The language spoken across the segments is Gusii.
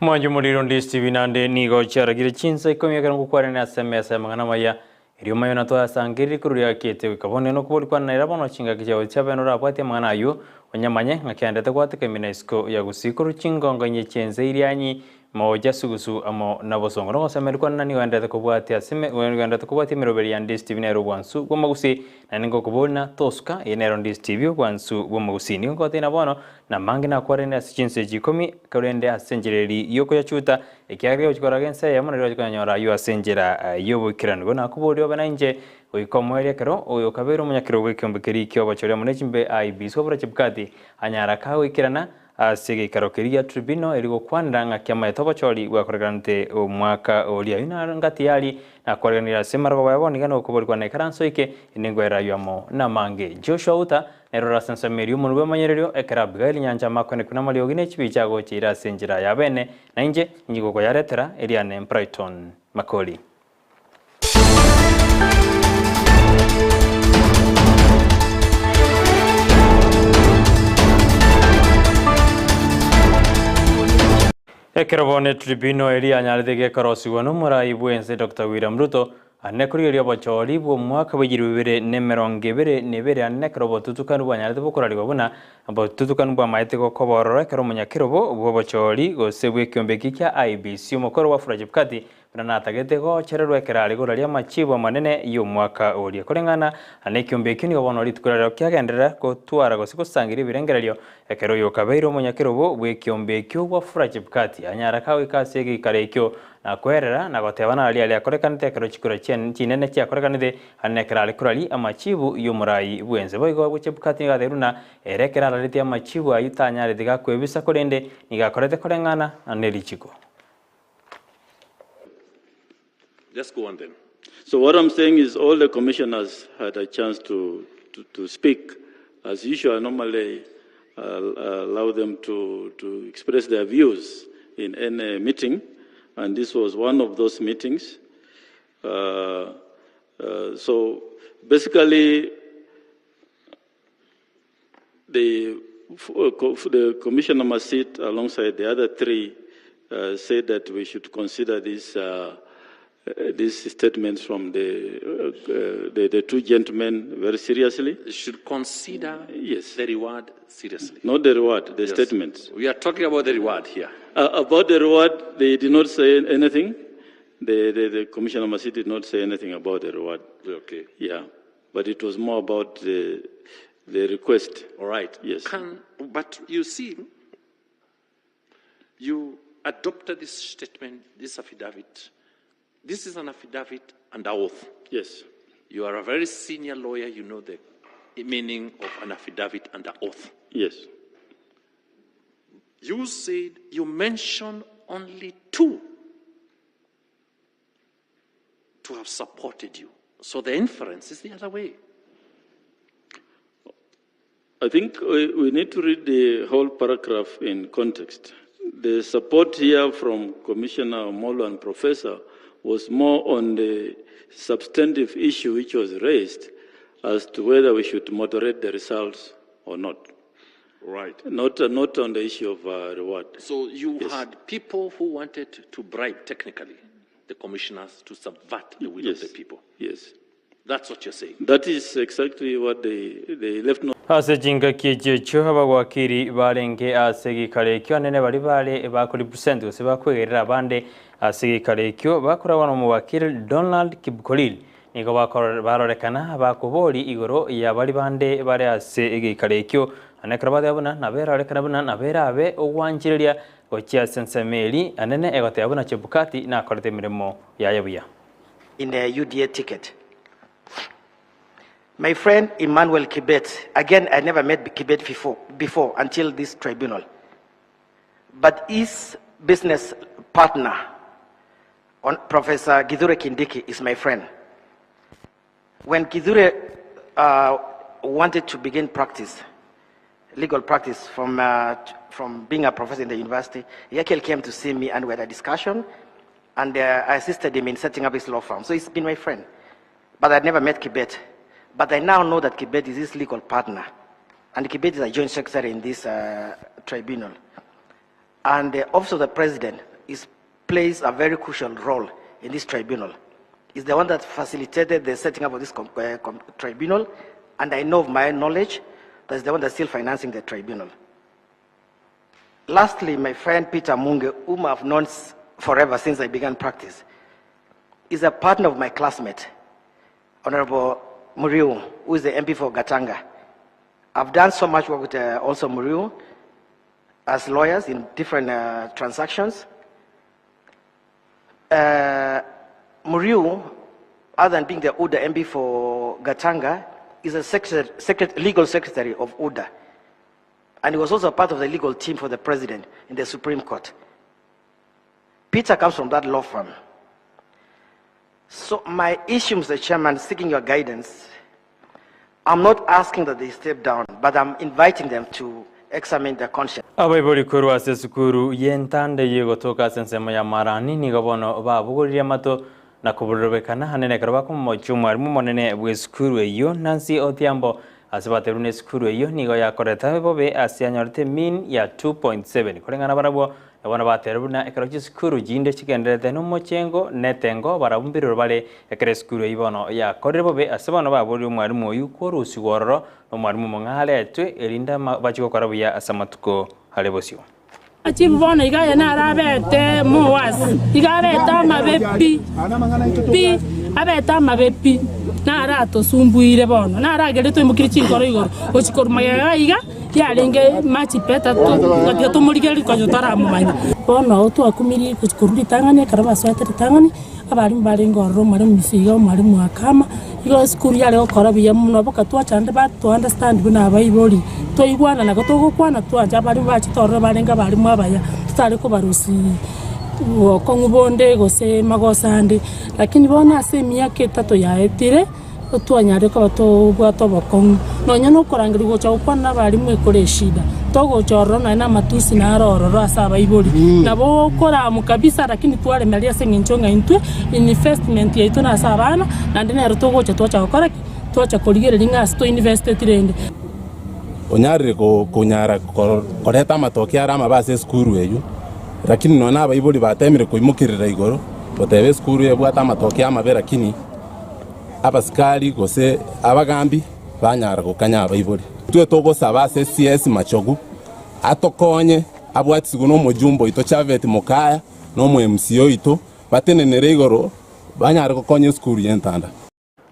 Omwancho omoriro Ndisi TV nande nigo chiaragire chinsa ikomi ekero ngokwanera ase emesa y'amang'ana amaya. Erio omayo na twayasangererie korwa riakete goika bono nokobori kwane naira bono chingaki chiao chiabe norabwatie amang'ana ayio onyamanye ng'a kiandete gwateka ime na isiko ya gusii korwa chingongo inye chi'ense irianyi moja sugusu amo na bosongo. Nogosemeria kwane na nigo enderete kobwatia ase ogenderete kobwatia emeroberi ya Ndisi TV nere obwansu bw'omogusii naende ngokoboria na tosuka eye nero Ndisi TV obwansu bw'omogusii. Nigo ngotebia na bono Namange nakwarende ase chinsa echi ikomi, korende ase enchera eria y'okoyachuta, ekiagera rigochia koraga ense eyemo, nario rigochia koyanyora ayio ase enchera y'oboikeranu. Igo nakoboria obe nainche goika omoerio ekero oyo okabeire omonyakero bw'ekeombe keria ki'obochori amo ne chimbe IEBC Wafula Chebukati anyara kagoikerana ase egeikaro keria gia tribunal erio gokwanera ng'a kiamaete obochori bwakorekanete omwaka oria. Ayio naro ngati yari nakwareganire ase marogoba ya bono iga nokoboria kwane ekaranso eke inde ngoera ayio amo namange. Joshua Uta Nere ore ase ensemo eria omonwa bw'emanyererio, ekero Abigaili nyancha amakonekwe namariogi ne chibicha agocheire ase enchera y'abeene, na inche inche gokoyaretera eriane Brighton Makori. Ekero bono etribunal eria yanyarete gekorosigwa nomorai bw'ense Doctor William Ruto, Ane korigereria obochori bw'omwaka bw'echilifu bibere na emerongo ebere na ebere ane ekero obotutukanu bwanyarete bokorarigwa buna obotutukanu bwamaete gokoba ororo ekero omonyakerobo bw'obochori gose bw'ekiombe eki kia IEBC omokoro Wafula Chebukati buna natagete gochererwa ekero are koraria amachibu amanene y'omwaka oria. Koreng'ana ane ekiombe ekio nigo bono rituko riarero kiagenderera gotwara gose gosangeria ebirengererio ekero oyo okabeire omonyakerobo bw'ekiombe ekio Wafula Chebukati anyara kagoika ase egeikaro ekio Na kwerera, na goteba naria aria akorekanete ekero chikura chinene chiakorekanete, aria nekero are koraria amachibu y'omorai bw'ense. Boigo agwo Chebukati nigo atebirie buna ere ekero araretie amachibu ayio tanyareti gakwebisa, korende nigo akorete koreng'ana ne richiko. Just go on then. So what I'm saying is all the commissioners had a chance to, to, to speak. As usual, I normally uh, allow them to, to express their views in any meeting, and this was one of those meetings. Uh, uh, so basically, the, the Commissioner Masit, alongside the other three, uh, said that we should consider this, uh, uh, these statements from the, uh, the, the two gentlemen very seriously. Should consider Yes. the reward seriously. Not the reward, the Yes. statements. We are talking about the reward here. Uh, about the reward, they did not say anything. The, the, the Commissioner Masit did not say anything about the reward. Okay. Yeah. But it was more about the, the request. All right. Yes. Can, but you see, you adopted this statement, this affidavit. This is an affidavit under oath. Yes. You are a very senior lawyer. You know the meaning of an affidavit under oath. Yes. You said you mentioned only two to have supported you. So the inference is the other way. I think we, we need to read the whole paragraph in context. The support here from Commissioner Omollo and Professor was more on the substantive issue which was raised as to whether we should moderate the results or not. Right. Not, not on the issue of uh, reward. So you Yes. had people who wanted to bribe technically the commissioners to subvert the will Yes. of the people. Yes. That's what you're saying. That is exactly what they, they left no Ase chingaki echio echio abagwakiri barenge ase egeikaro ekio anene baria bare bakorepresent gose bakwegerera abande ase egeikaro ekio bakoragwa nomowakiri Donald Kipkorir nigo barorekana bakobori igoro ya baria bande bare ase egeikaro ekio na ekero bateba buna nabo erorekane buna nabo erabe ogwanchereria gochia ase ensemo eria anene egoteba buna Chebukati nakorete emeremo yaye buya. in a UDA ticket. My friend Emmanuel Kibet, again, I never met Kibet before, before until this tribunal. But his business partner, on Professor Kithure Kindiki, is my friend. When Kithure wanted to begin practice, legal practice from, from being a professor in the university, he actually came to see me and we had a discussion, and I assisted him in setting up his law firm. So he's been my friend. But I'd never met Kibet. But I now know that Kibet is his legal partner. And Kibet is a joint secretary in this tribunal. And the Office of the President is, plays a very crucial role in this tribunal. He's the one that facilitated the setting up of this tribunal, and I know of my knowledge that's the one that's still financing the tribunal. Lastly, my friend Peter Munge, whom I've known forever since I began practice, is a partner of my classmate, Honorable Muriu, who is the MP for Gatanga. I've done so much work with also Muriu as lawyers in different transactions. Muriu, other than being the UDA MP for Gatanga, is a legal secretary of UDA. And he was also part of the legal team for the president in the Supreme Court. Peter comes from that law firm. So my issue, Mr. Chairman, seeking your guidance, I'm not asking that they step down, but I'm inviting them to examine their conscience. Abaibori korwa ase esukuru y'entanda eye egotoka ase ensemo ya Marani nigo bono babogoririe amato na kobororobekana anene ekero bakomomochia omwarimu omonene bw'esukuru eyio Nancy Odhiambo ase baterwe na esukuru eyio nigo yakorete bobe ase yanyorete mean ya 2.7 koreng'ana barabwo na bono baterwe buna ekero chisukuru chinde chigendererete nomochengo na etengo barabwo mbirero bare ekero esukuru eyio bono yakorire bobe ase bono baborire omwarimu oyio kworusigwa ororo na omwarimu omong'ao aretwe erinde ama bachie gokora buya ase amatuko are bosio. Chief bono iga aye naro abete mowasi, iga abete amabe pi, pi, abete amabe pi, naro atosumbuire bono, naro agerire toimokirie chinkoro igoro, gochia korwa magega iga iga, yarenge much better to tomorigererie konya toramomanya. Bono agwo twakumirie gochia korwa ritang'ani ekero basoete ritang'ani, abarimu barenge ororo omwarimu Misiga, omwarimu Akama, igo esukuru yare gokora buya mono boka twacha naende bato understand buna abaibori, twaigwana nabo togokwana twancha abarimu bachete ororo barenge abarimu abaya, totare kobarusia bokong'u bonde gose magoso ande. Lakini bono ase emiaka etato yaetire. Twanyare koba tobwate obokong'u, nonya nokorangeria gocha gokwana nabarimu ekore eshida, togocha ororo nonya namatusi naro ororo ase abaibori, nabo okoramu kabisa lakini twaremereria ase eng'encho ng'a intwe investment yaito nase abana, naende nero togocha twacha gokora ki? Twacha korigereria ng'a ase toinvesteti rende. Onyarire konyara koreta amatoke are amabe ase esukuru eyio, lakini nonya nabaibori batemire koimokerera igoro, goteba esukuru ebwate amatoke amabe lakini. Abasikari gose abagambi banyara gokanya abaibori. Intwe togosaba ase CS Machogu atokonye abwatisigwe nomojumbe oito Chavet Mokaya na omo MCA oito batenenere igoro banyare gokonya esukuru y'entanda.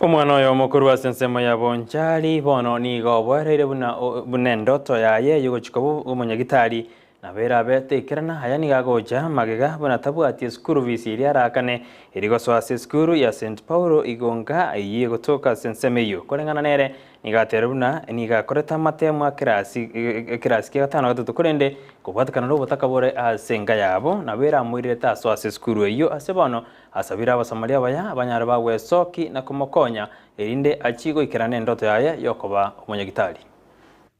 Omwana oyomo korwa ase ensemo ya Bonchari bono nigo oboereire buna buna endoto yaye yogochia koba omonyagitari Nabo erabe teikerana aya nigo agocha magega buna tabwati esukuru fees eria arakane eri gosoa ase esukuru ya St Paulo Igonga eyio egotoka ase ensemo eyio. Koreng'ana nere nigo aterire buna nigo akorete amatemo a kerasi ekerasi kia gatano na gatato korende kobwatekana nobotaka bore ase enka yabo nabo eramoirerete asoe ase esukuru eyio ase bono asabire abasamaria abaya banyare bagwesoki na komokonya erinde achie goikerana endoto yaye yokoba omonyagitari.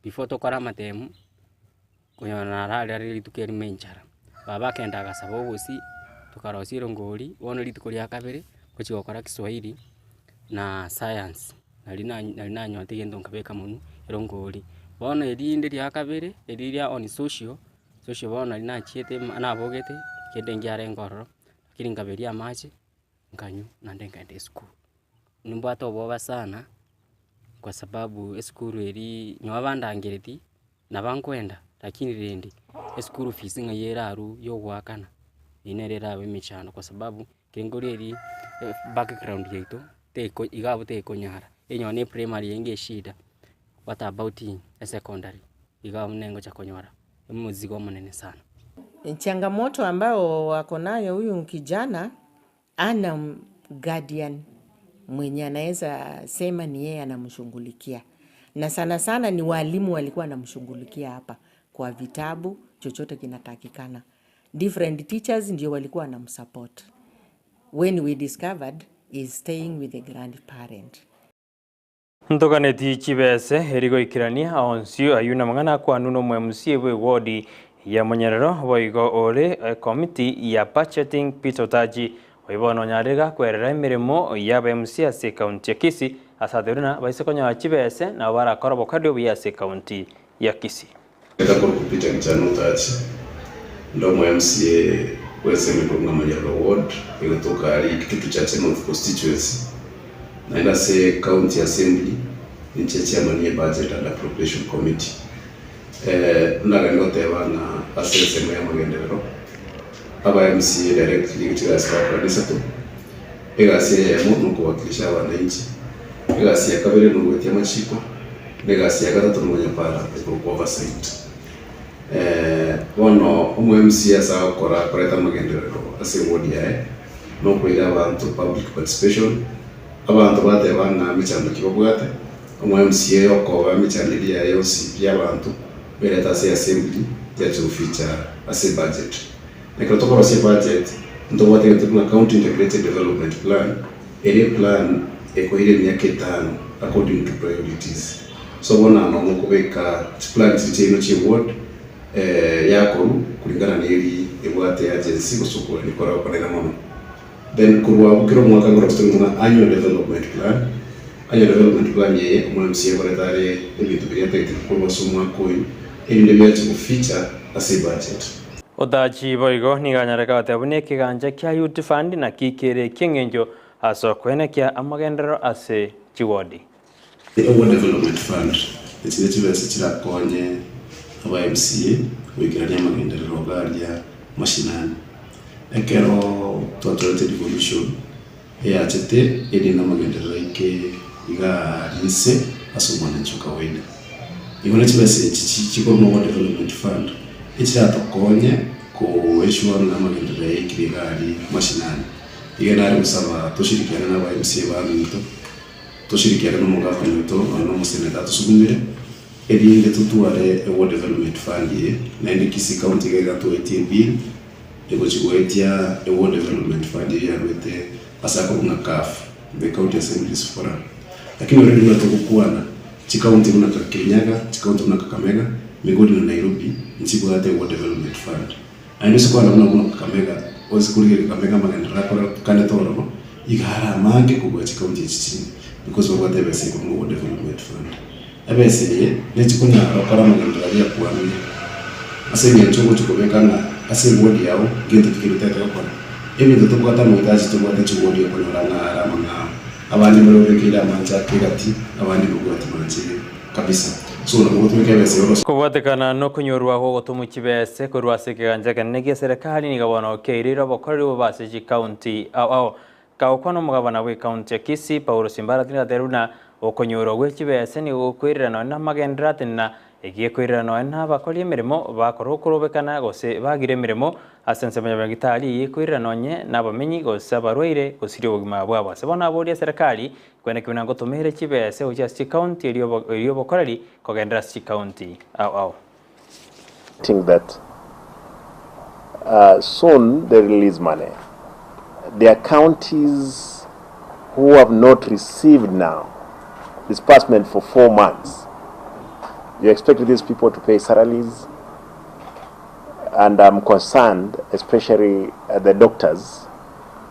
Before tokore amatemu. Konyora nararera rituko erimo enchara, baba akenda agasaba obosie, tokarosia erongori, bono rituko ria kabere, ngochia gokora kiswahili na science, nari na nari nanyorete egento nkabeka monwe erongori. Bono erinde ria kabere, eri ria on social, social bono nari nachiete ma nabogete, kende nkiarenge ororo, lakini nkaberia amache, nkanywa naende nkaenda esukuru. Nimbwate obwoba sana, kwa sababu esukuru eria nyowe bandangereti. Naba nkwenda, lakini rende eschool fees ng'ai erarwe ya ogoakana, eyio nere erabe emechando kwa sababu ekero nkori eria background yaito teko iga abwo tekonyara, onye na eprimary enge eshida, what about esecondary, iga abwo nengocha konyora omozigo omonene sana. Changamoto ambayo wako nayo huyu kijana ana guardian mwenye anaweza sema ni yeye anamshughulikia, na sana sana ni walimu walikuwa wanamshughulikia hapa kwa vitabu, chochote kinatakikana. Different teachers ndio walikuwa wanamsupport. When we discovered is staying with the grandparent. Ntoganeti chibese eri goikerania onsi ayio namang'ana akwanwe na omo-MCA bw'ewodi ya Monyerero boigo ore ekomiti ya budgeting Peter Otaji oyio bono onyarire gakwerera emeremo y'aba-MCA ase ekaunti ya Kisii ase atebirie ng'a baise konyora chibese nabo barakore obokori obuya ase ekaunti ya Kisii. Eta korokwa Peter Gichana Otachi, nde omo MCA. Bw'ensemo ekorwa ng'a Manyarura Ward, egotoka aria Kitutu Chache North Constituency, naende ase County Assembly ninche chairman ye Budget and Appropriation Committee. Ndaganie goteba ng'a ase ensemo y'amagenderero, aba MCA directly nigo chigasi bagokora nisato, egasi eyemo nokowakilisha abananchi, egasi ya kabere nogoetia amachiko, na egasi ya gatato nokonyapara ekorokwa oversight. Bono omo MCA ase agokora koreta amagenderero ase eward yaye nokoira abanto public participation, abanto bateba ng'a mechando ki babwate, omo MCA okoba emechando eria yaye yonsi pi abanto berete ase assembly yacha goficha ase ebudget. Na ekero tokorosia ebudget ntobwate egento buna county integrated development plan, eria eplan ekoira emiaka etano according to priorities. So bono amo mokobeka chiplan chiria chiaino chie ward yakoru kulingana na eri ebwate urgency gose okorwania kore okonene mono. Then korwa abwo kera omwaka nkorosia tore buna annual development plan, annual development plan eye omo MCA akoreta are ebinto biria atagete gokorwa ase omwaka oyo erinde biache go feature ase ebudget. Otachi boigo nigo anyareka goteba buna ekegancha kia Youth Fund naki kere eki'engencho ase okoenekia amagenderero ase chiwodi. Ward Development Fund, Echi ne chibesa chirakonye aba MCA goikerania amagenderero iga aria mashinani. Ekero twatorete devolution eyachete eri namagenderero aike iga aria inse ase omwananchi o kawaida. Igo ne chibesa echi chikorwa Ward Development Fund echiratokonye ko ensure ng'a amagenderero yaikire iga aria mashinani. Iga nare gosaba toshirikiane na aba MCA baminto. Toshirikiane nomogavana oito nonya nomoseneta atosugumere, erinde totware e Ward Development Fund eye, naende Kisii County iga egatoetie ebill egochi goetia e Ward Development Fund eyio yarwete ase akorwa ng'a CAF, the County Assemblies Forum. Lakini already buna togokwana, chicounty buna Kirinyaga, chicounty buna Kakamega, Migori na Nairobi nchibwate e Ward Development Fund. Naende ase kwana buna buna Kakamega, ase korigereria Kakamega amagenderero akore kande tororo, iga are amange kobua chikaunti echi chinde because babwate ebesa ekorwa Ward Development Fund. Ebesa eye nechikonyara gokora amagenderero aria akwanire ase eng'encho ogochia kobeka ng'a ase eward yao ngento ki keria otagete gokora. Ebinto tobwate amaitaji tobwate chiward okonyora ng'a are amang'ao, abande mbare obekeire amanche ake egati, abande mbabwati manche kabisa. So nabo ogotumeka ebesa eye orosie. Kobwatekana nokonyorwa gw'ogotomwa chibese korwa ase ekegancha ekenene gie serikali nigo bono keirire obokoreri obobe ase chikaunti ao ao. Kagokwana omogabana bw'ekaunti ya Kisii Paulo Simbara nigo atebirie buna okonyorwa gwe chibese nigo gokoirera nonya namagenderero atenena egekoirera nonya nabakori emeremo bakora okorobekana gose bagire emeremo ase ensemo ya nyagitari eye ekoirera nonye nabamenyi gose abarwaire gosiria obogima bwabo. Ase bono aborie eserekari Kwene ki buna ngotomere chibese gochia ase chikaunti erio erio obokoreri kogenderera ase chikaunti ao ao. Think that soon they release money. There are counties who have not received now disbursement for 4 months. You expect these people to pay salaries? And I'm concerned, especially the doctors,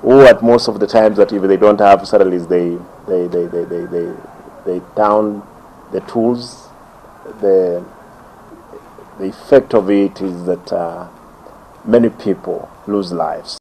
who at most of the times that if they don't have salaries, they down the tools. The effect of it is that many people lose lives.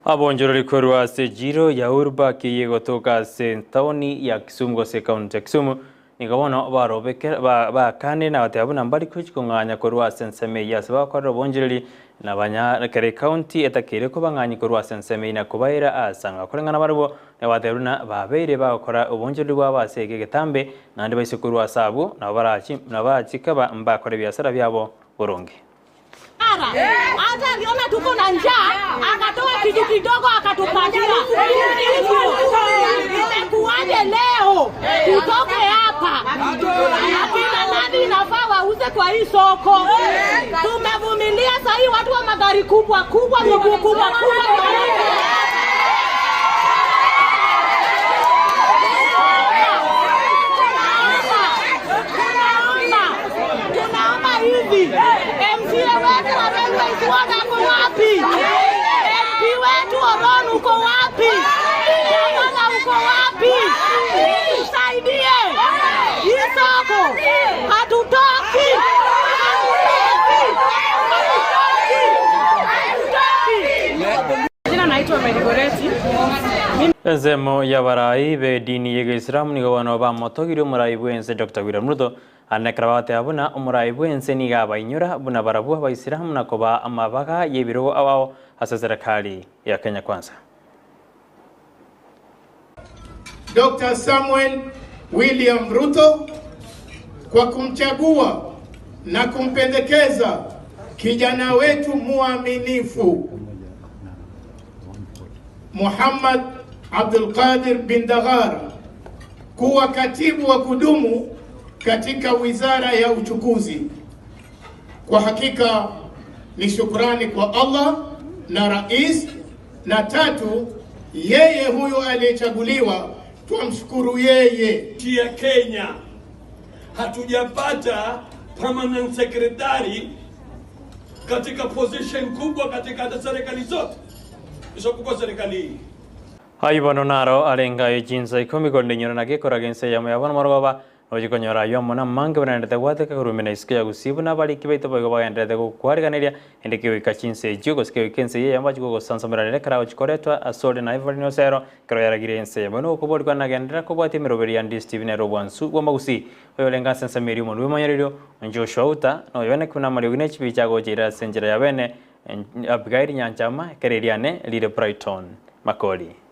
Abonchorori korwa ase ejiro ya Uhuru eye gotoka ase etaoni ya Kisumu gose ekaunti ya Kisumu nigo bono barobeke bakanire na goteba buna mbari gochi kong'anya korwa ase ensemo eyio ase bagokorera obonchorori na banya kera ekaunti etakeire kobang'anyi korwa ase ensemo eyio na kobaira ase ang'a koreng'ana barabwo nigo bateba buna babeire bagokora obonchorori bwabo ase eke egetambe naende baise korwa ase abwo nabo barachi nabo barachike mbakore ebiasara biabo boronge. Hata aliona tuko na njaa akatoa kitu kidogo akatupatia. Imekuwaje leo tutoke hapa? Akina nani inafaa wauze kwa hii soko? Tumevumilia sahii watu wa magari kubwa kubwa, miguu kubwa kubwa. Tunaomba hivi, MCA wetu wa Railways Ward ako wapi? MP wetu Oron uko wapi? Gavana uko wapi? Tusaidie hii soko. Hatutoki! Jina naitwa Mary Goretti. Ensemo y'abarai b'edini y'Egeisilamu nigo bono bamotogirie omorai bw'ense Doctor William Ruto ande ekero bagoteba buna omorai bw'ense nigo abainyora buna barabwo Abaisilamu na kobaa amabaga y'ebirogo ao ao ase serikali ya Kenya Kwanza. Dr. Samuel William Ruto kwa kumchagua na kumpendekeza kijana wetu muaminifu Muhammad Abdul Qadir bin Daghar kuwa katibu wa kudumu katika Wizara ya Uchukuzi. Kwa hakika ni shukrani kwa Allah na rais, na tatu, yeye huyu aliyechaguliwa twamshukuru yeye. Nchi ya Kenya hatujapata permanent secretary katika position kubwa katika serikali zote isipokuwa serikali hii. Ayio bono naro arenge aye chinsa ikomi korende inyora naki ekoraga ense eyemo yabo nomorogoba, nochia konyora ayio amo namange banaenderete gwateka korwa ime na isiko ya gusii buna abariki baito boigo bagendererete gokwariganeria ende kegoika chinsa echio gose kegoika ense eye eyemo bachia kogosansamoranera ekero agochia koretwa asore na Evelyn Osero ekero yaragire ense eyemo. Nokoborigwa nagenderera kobwatia emeroberi ya Ndisi TV nere obwansu bw'amagusii oyorenge ase ensemo eria omonwe bw'emonyererio Joshua Outa noyone buna amariogi ne chibicha agocha ase enchera ya bene Abigail Nyanchama ekero eriane rire Brighton Makori.